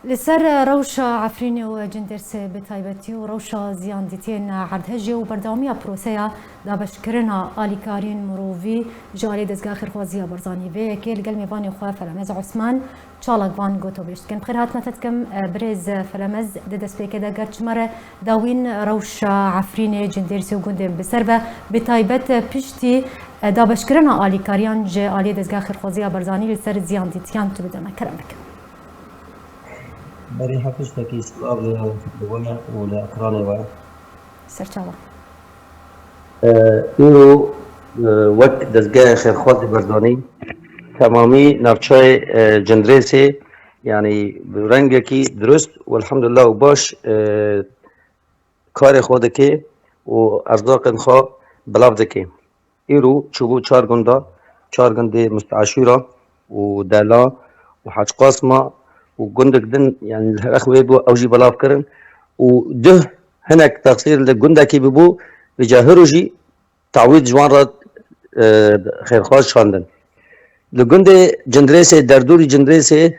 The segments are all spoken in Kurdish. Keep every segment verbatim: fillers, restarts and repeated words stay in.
Li ser rewşa Efrînê û Cindêrsê bi taybetî û rewşa ziyandîtiyên erdhejê û berdewamiya proseya dabeşkirina alîkariyên mirovî ji alî Dezgeha Xêrxwaziya Barzanî vê yekê li gel mêvanê xwe Felemez Osman çalak van gotobêj dikin. Bi xêr hatina te dikim, birêz Felemez, di destpêkê de ger çi me re dawîn rewşa Efrînê, Cindêrsê û gundên bi ser ve, bi taybet piştî dabeşkirina alîkariyan ji alî Dezgeha Xêrxwaziya Barzanî li ser ziyandîtiyan tu bide me. Kerem bikin. Berî her tiştekî silav li, li we û li ekranê we. Serçawa. E, Îro, e, wek Dezgeha Xêrxwazê Barzanî, temamî navçeyê, e, Cindrêsê, yanî bi rengekî dirust û elhamdulillah û baş, e, karê xwe dike û erzaqên xwe belav dike. Îro çûbû çar gunda, çar gundê Musteşûra û Dela û Hec Qasma û gundek din, yanî li herêx wê bû, ew jî belav kirin û duh hinek texsîr li gundekî bibû, vêca hiro jî tawîd ji wan re, e, xêrxwaz şandin. Li gundê Cindrêsê, derdorî Cindrêsê,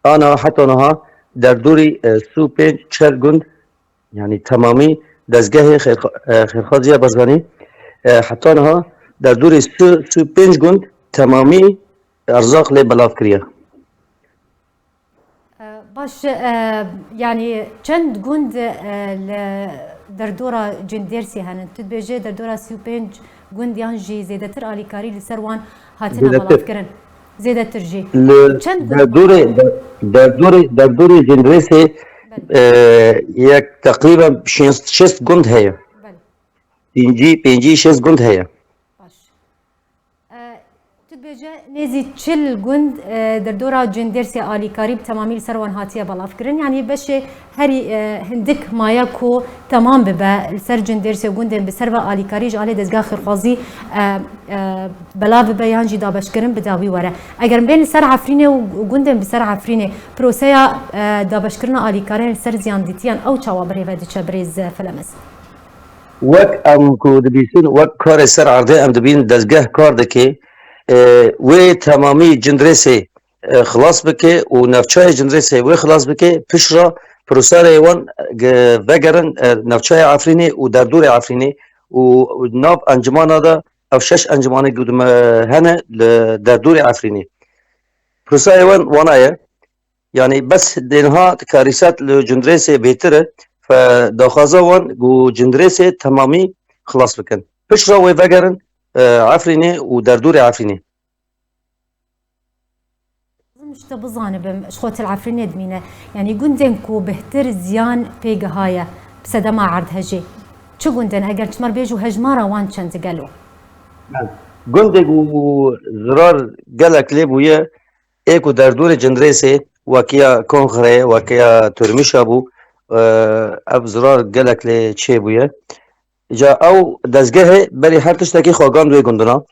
ana heta niha derdorî, e, sî û pênc çar gund, yanî temamî dezgehê xêrxa-, e, xêrxwaziya Barzanî, e, heta niha derdorê sî, sî û pênc gund temamî erzaq lê belav kiriye. E, baş, e, yanî çend gund, e, li derdora Cindêrsê henin? Tu dibêjî derdora sî û pênc gund yan jî zêdetir alîkarî li ser wan hatine Zêdetir. belavkirin? Zêdetir jî. Li Çend gund derdorê, var? de-, derdorê, derdorê Cindrêsê, Belê. e, yek teqrîben şêst, şêst gund heye. Belê. Pêncî, pêncî şêst gund heye. Baş. E, tu dibêje nêzî çil gund, e, derdora Cindêrsê alîkarî bi temamî li ser wan hatiye belavkirin. Yanî beşê herî, e, hindik maye ku temam bibe, li ser Cindêrsê û gundên bi ser ve alîkarî ji alê dezgeha xêrxwazî, e, e, belav bibe yan jî dabeşkirin bi dawî were. Eger bên li ser Efrînê û gundên bi ser Efrînê, proseya, e, dabeşkirina alîkariyan li ser ziyandîtiyan ew çawa bi rê ve diçe, birêz Felemez? Wek em ku dibîsin, wek karê ser erdê em dibînin, dezgeh kar dike, e, wê temamî Cindrêsê, e, xilas bike û navçeyê Cindrêsê wê xilas bike, pişt re proseyê wan, e, vegerin, e, navçeyê Efrînê û derdorê Efrînê û nav encimana de ev şeş encimane ku dime hene li derdorê Efrînê. Proseyê wan wana ye. Yanî bes dê niha karîset li Cindrêsê bêtir e. Fe daxwaza wan ku Cindrêsê temamî xilas bikin. Pişt re wê vegerin, e, Efrînê û derdorê Efrînê. Lazim ji te bizanibim, ji xwe til Efrînê dimîne. Yanî gundên ku bihtir ziyan pê gihaye bi sedema erdhejê. Çi gundên, eger çi me re bêjî û hejmara wan çend gelo? Gundê ku zirar gelek lê bûye, ê ku derdorê Cindrêsê, wekiya Konxrê, wekiya Turmişa bû, e, ev zirar gelek lê çêbûye. Ca ew dezgehê berî her tiştekî xwegan wê gundina.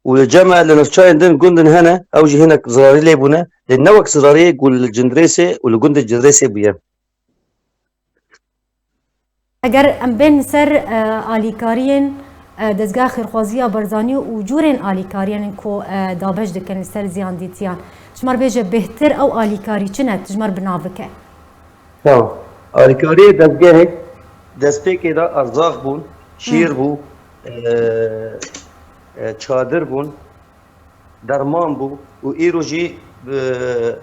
Û li cem me li navçeyên din gundin hene, ew jî hinek zirarî lê bûne. Lê ne wek zirariyê ku li Cindrêsê û li gundê Cindrêsê bûye. Eger em bên li ser, e, alîkariyên, e, Dezgeha Xêrxwaziya Barzanî û cûrên alîkariyên ku, e, dabeş dikin li ser ziyandîtiyan, ji me re bêje bêhtir ew alîkarî çi ne, tu ji me re bi nav bike? Tamam. Alîkariyê dezgehê destpêkê de erzaq bûn, şîr bû, e, e, çadir bûn, derman bû û îro jî, e,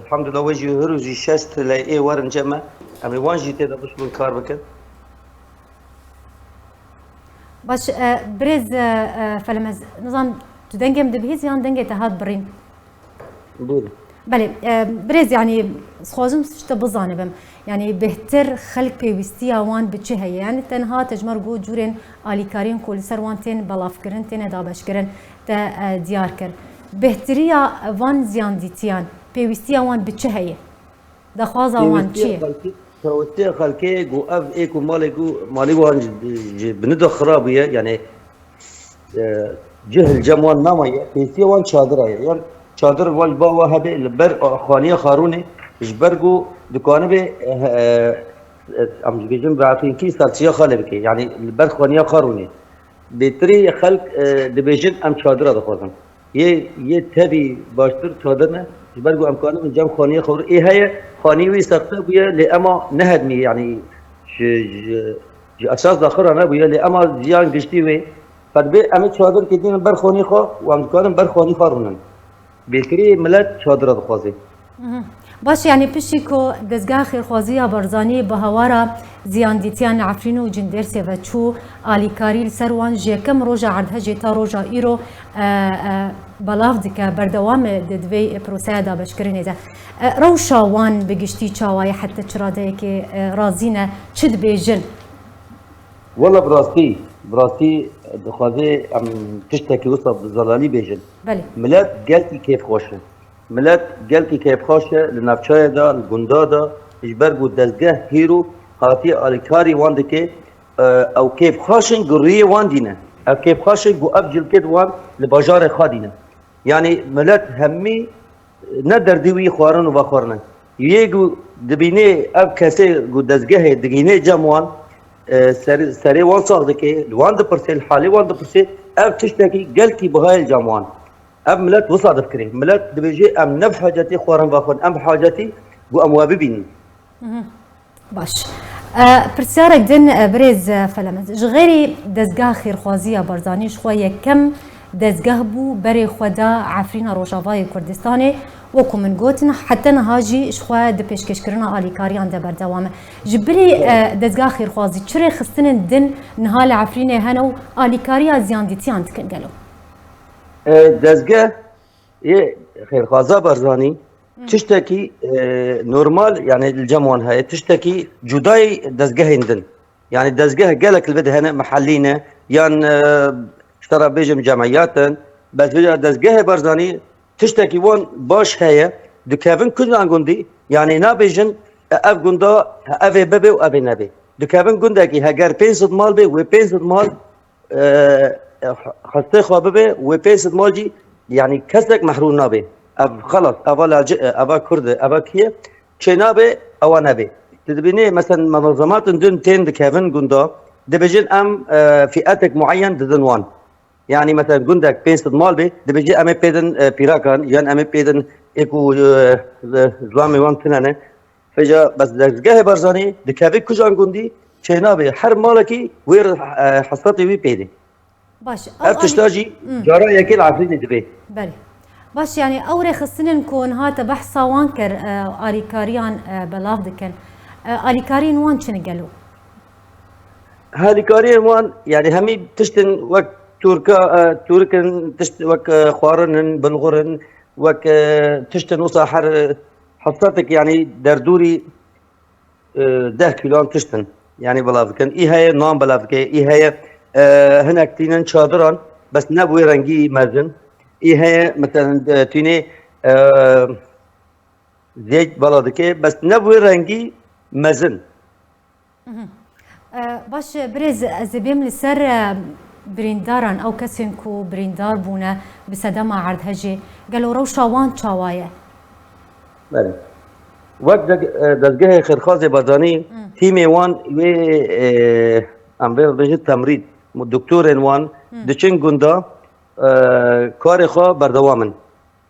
elhamdulillah, wê jî hiro jî şeş tileyê werin cem me. Em ê wan jî tê de bişibin kar bikin. Baş, e, birêz, e, e, Felemez, nizam tu dengê min dibihîzî yan dengê te hat birîn? Buyurun. Belê, e, birêz, yanî, dixwazim ji te bizanibim. Yanî, bêhtir xelk pêwîstiya wan bi çi heye? Yanî, tenha te ji me re got cûrên alîkariyên ku li ser wan tên belavkirin, têne dabeşkirin, te, e, diyar kir. Bêhtiriya van ziyandîtiyan, pêwîstiya wan bi çi heye? Daxwaza wan çi ye? Pêwîstiya xelkê, pêwîstiya xelkê ku ev ê ku malê ku, malê wan ji, ji binê de xira bûye, yanî, e, cih li cem wan nemaye, pêwîstiya wan çadira ye. Yan çadir wan ba wa hebe li ber xaniya Xarûnê, ji ber ku dikanibe, e, e, e, em dibêjin bi efrînkî serçiya xalê bike. Yanî li ber xaniya Xarûnê. Bêtirî xelk, e, dibêjin em çadira dixwazin. Yê, yê tevî baştir çadir ne. Ji ber ku em karin cem xaniyê xwe ê heye, xanî wî sexte bûye, lê ema nehedmî, yanî ji, ji, ji esas daxira nebûye, lê ema ziyan giştî wê. Qet bê em ê çadir kedînin ber xanî xwe û em dikarin ber xanî xwe rûnin. Bêtirî milet çadira dixwaze. Mhm. Baş, yanî piştî ku Dezgeha Xêrxwazî ya Barzanî bi hawara ziyandîtiya li Efrîn û Cindêrsê ve çû, alîkarî li ser wan ji yekem roja erdhejê ta roja îro, e, e, belav dike, berdewam e di, di vê proseya dabeşkirinê de. E, rewşa wan bi giştî çawa ye, heta çi radeyekê, e, razî ne, çi dibêjin? Wela bi rastî, bi rastî dixwaze em tiştekî wisa bi zelalî bêjin. Belê. Milet gelkî kêfxweş e. Milet gelkî kêfxweş e li navçeyê de, li gunda de, ji ber ku dezgeh hîro hatiye alîkarî wan dike, e, ew kêfxweş in ku rûyê wan dîne. Ew kêfxweş in ku ev cilkê di wan li bajarê xwe dîne. Yanî milet hemî ne derdî wî xwarin û vexwarin e. Yê ku dibînê ev kesê ku dezgehê digînê cem wan, e, ser-, serê wan sax dike, li wan dipirsê, li halê wan dipirsê, ev tiştekî gelkî buha ye li cem wan. Ev milet wisa difikirê. Milet dibêje, em ne bi hacetî xwarin vexwarin, em bi hacetî ku em we bibînin. Mhm. Baş. E, pirsyarek din, e, birêz, e, Felemez. Ji xêrî Dezgeha Xêrxwazî ya Barzanî ji xwe yekem dezgeh bû berê xwe da Efrîna Rojavayê Kurdistanê, wekû min got, heta niha jî ji xwe di pêşkêşkirina alîkariyan de berdewam e. Ji bilî, e, Dezgeha Xêrxwazî çi rêxistinên din niha li Efrînê hene û alîkariya ziyandîtiyan dikin gelo? E, dezgeh ê Xêrxwaza Barzanî Hı. tiştekî, e, normal, yani li cem wan heye, tiştekî cudayî dezgehên din. Yani dezgeh gelek li vê de hene, mehellî ne, yan, e, ji te re bêjim cemiyat in, bes vêca dezgehê Barzanî tiştekî wan baş heye, dikevin kujan gundî, yani nabêjin, e, ev gunda, ev ê bibe û ev ê nebe. Dikevin gundekî heger pênc sed mal be, wê pênc sed mal e, e, xwestê xwe bibe, wê pênc sed mal jî, yanî kesek mehrûm nabe. Ev xelas, eva laci, e, eva kurd e, eva kî ye? Çênabe, ewa nebe. Tu dibînî, mesela, menazematên din tên dikevin gunda, dibêjin em, e, fîetek mueyen didin wan. Yanî, mesela, gundek pênc sed mal be, dibêjin em ê pêdin, e, pîrakan, yan em ê pêdin ê ku, e, e, zilamê wan tune ne. Vêca bes dezgehê Barzanî dikeve kujan gundî çênabe her malekî wê re, e, hesatê wî pê de. Baş, ev ew tişta alî-, jî Hı. cara yekê li Efrînê dibe. Belê. Baş, yani ew rêxistinên ku niha te behsa wan kir, e, alîkariyan, e, belav dikin. E, alîkariyên wan çi ne gelo? Alîkariyên wan, yani hemî tiştin wek Turka, e, Turk in, tişt wek, e, xwarin in, bilxur in, wek, e, tiştin wisa her, e, hesatêk, yani derdûrî e, deh kîlan tişt in. Yanî belav dikin. Î heye nan belav dike. Î heye, e, hinek tînin çadiran, bes ne bi wê rengî mezin. Î heye, mesela, e, tînê, e, zeyt belav dike, bes ne bi wê rengî mezin. Mhm. E, baş, birêz, ez ê bêm li ser, e, birîndaran, ew kesên ku birîndar bûne bi sedema erdhejê. Gelo rewşa wan çawa ye? Belê. Wek deg-, e, dezgehê Xêrxazê Barzanî, Hmm. tîmê wan wê, e, em vê bibêjin temrîd, doktorên wan Hmm. diçin gunda, e, karê xwe berdewam in.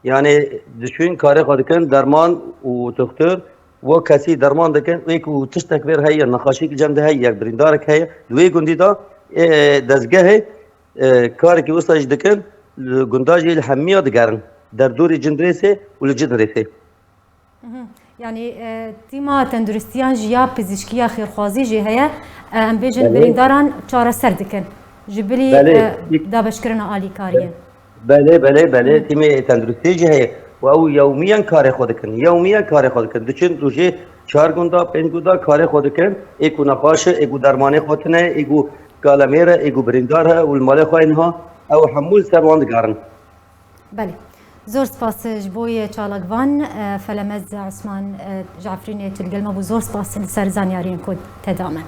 Yani diçin karê xwe dikin, derman û doktor, wek kesî derman dikin, wê ku tiştek vêr heye, nexaşîk cem de heye, yek birîndarek heye, di wê gundî de, e, dezgehê, e, karekî wisa jî dikin, li gunda jî li hemiya digerin. Derdorê Cindirêsê û li Cindirêsê. Mhm. Yani, e, tîma tenduristiyan jî ya pizîşkiya xêrxwazî jî heye, e, em bêjin Belê. birîndaran çareser dikin. Ji bilî, Belê. e, dabeşkirina alîkariyê. Belê, belê, belê. Hı. Tîmê tenduristiyê jî heye. Û ew yewmiyen karê xwe dikin. Yewmiyen karê xwe dikin. Diçin rojê çar gunda, pênc gunda karê xwe dikin. Ê ku nexweş e, ê ku dermanê xwe tune, ê ku kalemêr e, ê ku birîndar e û li malê xwe niha, ew hemû li ser wan digerin. Belê. Zor spas ji bo yê çalakvan, e, Felemez Osman, e, ji Efrînê tu digel me bû. Zor spas li ser zanyariyên ku te da me.